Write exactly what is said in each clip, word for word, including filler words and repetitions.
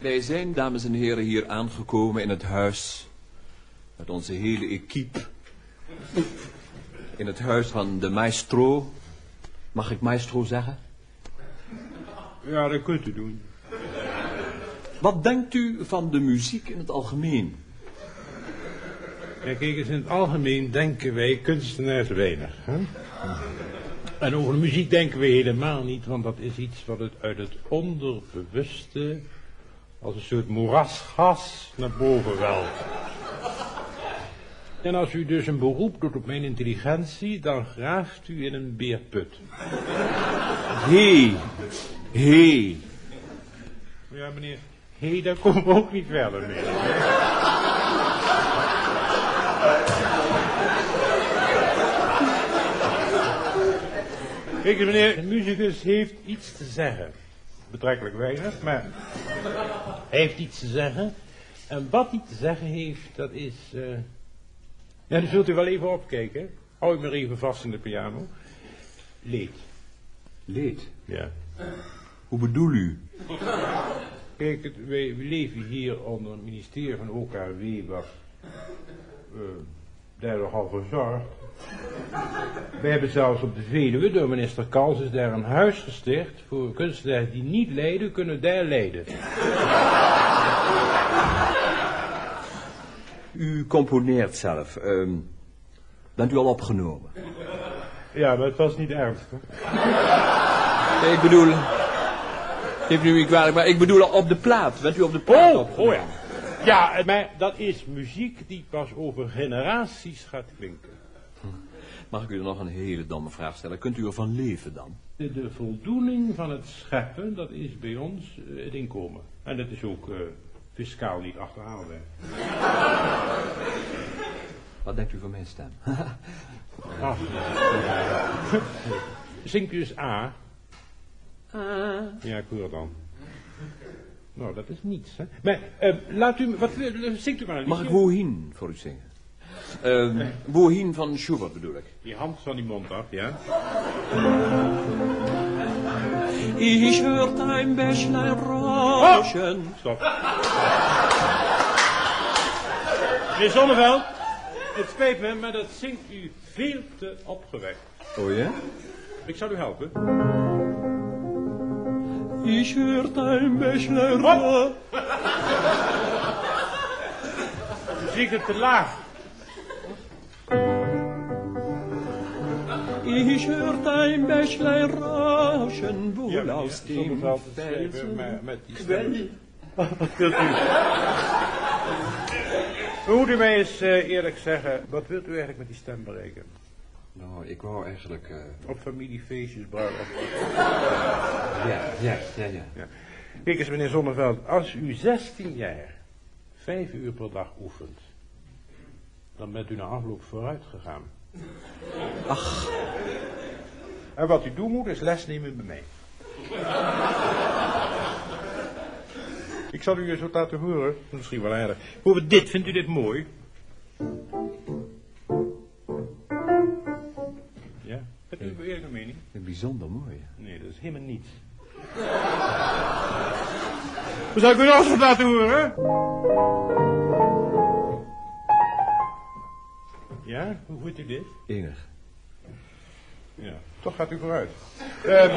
Wij zijn, dames en heren, hier aangekomen in het huis met onze hele equipe. In het huis van de maestro. Mag ik maestro zeggen? Ja, dat kunt u doen. Wat denkt u van de muziek in het algemeen? Ja, kijk eens, in het algemeen denken wij kunstenaars weinig, hè? En over de muziek denken wij helemaal niet, want dat is iets wat het uit het onderbewuste als een soort moerasgas naar boven welt. En als u dus een beroep doet op mijn intelligentie, dan graaft u in een beerput. Hé, hé. Ja, meneer, hé, daar komen we ook niet verder mee. Kijk eens, meneer, een muzikus heeft iets te zeggen. Betrekkelijk weinig, maar hij heeft iets te zeggen. En wat hij te zeggen heeft, dat is, eh, ja, dan zult u wel even opkijken. Hou u maar even vast in de piano. Leed. Leed? Ja. Hoe bedoel u? Kijk, het, wij, wij leven hier onder het ministerie van O K W, wat, eh, daar nogal voor zorgt. We hebben zelfs op de Veluwe, door minister Cals is daar een huis gesticht voor kunstenaars die niet lijden, kunnen daar lijden. U componeert zelf. Ehm, bent u al opgenomen? Ja, maar het was niet ernstig. Nee, ik bedoel, neemt u me niet kwalijk, maar ik bedoel op de plaat. Bent u op de plaat opgenomen? Oh, oh ja. Ja, maar dat is muziek die pas over generaties gaat klinken. Mag ik u dan nog een hele domme vraag stellen? Kunt u ervan leven dan? De, de voldoening van het scheppen, dat is bij ons, eh, het inkomen. En dat is ook, eh, fiscaal niet achterhaald, hè. Wat denkt u van mijn stem? Ach. Zingt u eens A? A. Ja, ik hoor het al. Nou, dat is niets, hè. Maar, eh, laat u, wat, eh, zingt u maar een liedje. Mag ik Wohin voor u zingen? Eh, Wohin van Schubert bedoel ik. Die hand van die mond af, ja. Ich hörte ein Bächlein rauschen. Oh, stop. Meneer Zonneveld, het spijt me, maar dat zingt u veel te opgewekt. Oh ja? Ik zal u helpen. Ich hörte ein Bächlein ra- U zingt het te laag. Ich hörte ein Bächlein rauschen, wohl aus dem Felsen. Ja, meneer, soms altijd schrijven, maar met die stem. Wat wilt u? U moet u mij eens, eh, eerlijk zeggen, wat wilt u eigenlijk met die stem bereiken? Nou, ik wou eigenlijk, eh, op familiefeestjes, bruiloft. Ja, ja, ja, ja. Ja. Kijk eens, meneer Zonneveld, als u zestien jaar vijf uur per dag oefent, dan bent u na afloop vooruit gegaan. Ach. En wat u doen moet, is lesnemen bij mij. Ik zal u eens wat laten horen. Misschien wel aardig. Bijvoorbeeld dit. Vindt u dit mooi? Ja? Hebt u een eigen mening? Een bijzonder mooi, ja. Nee, dat is helemaal niets. Hoe zou ik u nog eens wat laten horen? Ja, hoe vindt u dit? Enig. Ja, toch gaat u vooruit. Ehm.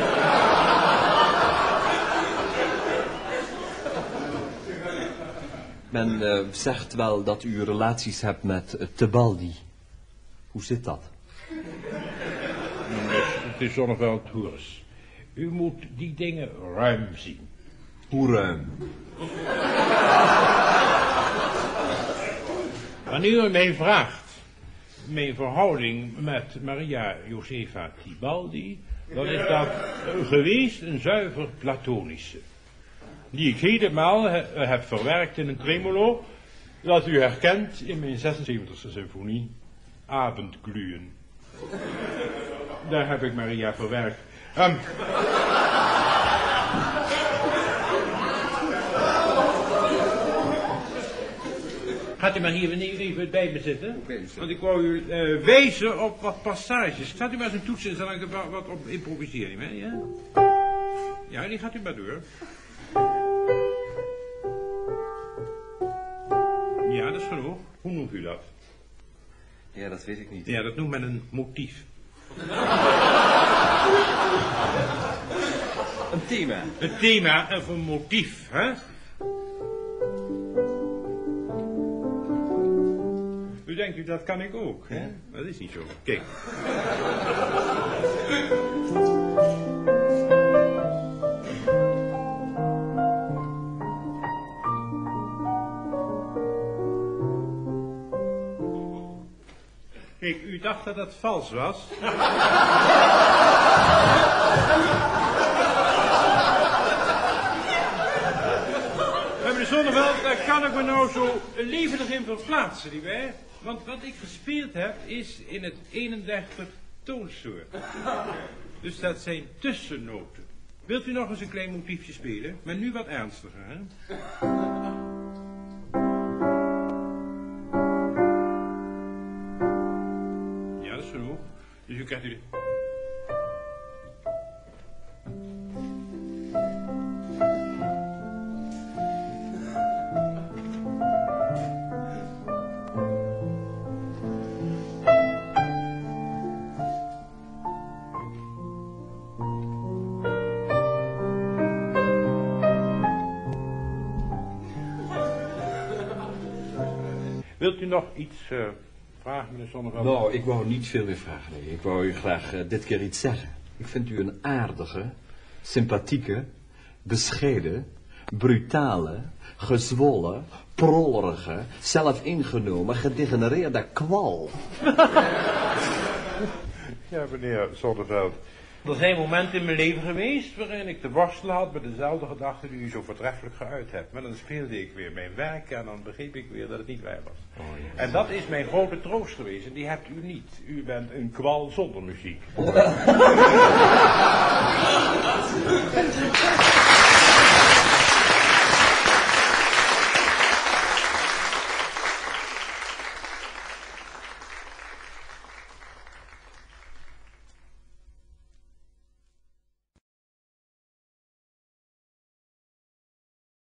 Men, eh, zegt wel dat u relaties hebt met, eh, Tebaldi. Hoe zit dat? Meneer, het is Zonneveld, hoor eens. U moet die dingen ruim zien. Hoe ruim? Wanneer u mij vraagt mijn verhouding met Maria Josefa Tebaldi, dan is dat, eh, geweest een zuiver platonische, die ik helemaal he-, heb verwerkt in een tremolo dat u herkent in mijn zesenzeventigste symfonie, Abendglühen. Daar heb ik Maria verwerkt. Ehm. Gaat u maar hier even, even bij me zitten. Oké, meneer. Want ik wou u, eh, wijzen op wat passages. Gaat u maar eens een toets instellen, dan ga ik er wat op improviseren, hè, ja? Ja, die gaat u maar door. Is genoeg. Hoe noemt u dat? Ja, dat weet ik niet. Ja, dat noemt men een motief. Een thema. Een thema of een motief, hè? U denkt, u, dat kan ik ook, hè? Ja. Dat is niet zo. Kijk. Kijk, u dacht dat dat vals was? Meneer Zonneveld, daar kan ik me nou zo levendig in verplaatsen, nietwaar? Want wat ik gespeeld heb, is in het eenendertig toonsoort. Dus dat zijn tussennoten. Wilt u nog eens een klein motiefje spelen? Maar nu wat ernstiger, hè? Ja, dat is genoeg. Dus u krijgt u de... Wilt u nog iets eh, vragen, meneer Zonneveld? Nou, ik wou niet veel meer vragen. Nee. Ik wou u graag eh, dit keer iets zeggen. Ik vind u een aardige, sympathieke, bescheiden, brutale, gezwollen, prollerige, zelfingenomen, gedegenereerde kwal. Ja, meneer Zonneveld. Er zijn momenten in mijn leven geweest waarin ik te worstelen had met dezelfde gedachten die u zo voortreffelijk geuit hebt. Maar dan speelde ik weer mijn werk en dan begreep ik weer dat het niet waar was. Oh, ja. En dat is mijn grote troost geweest en die hebt u niet. U bent een kwal zonder muziek.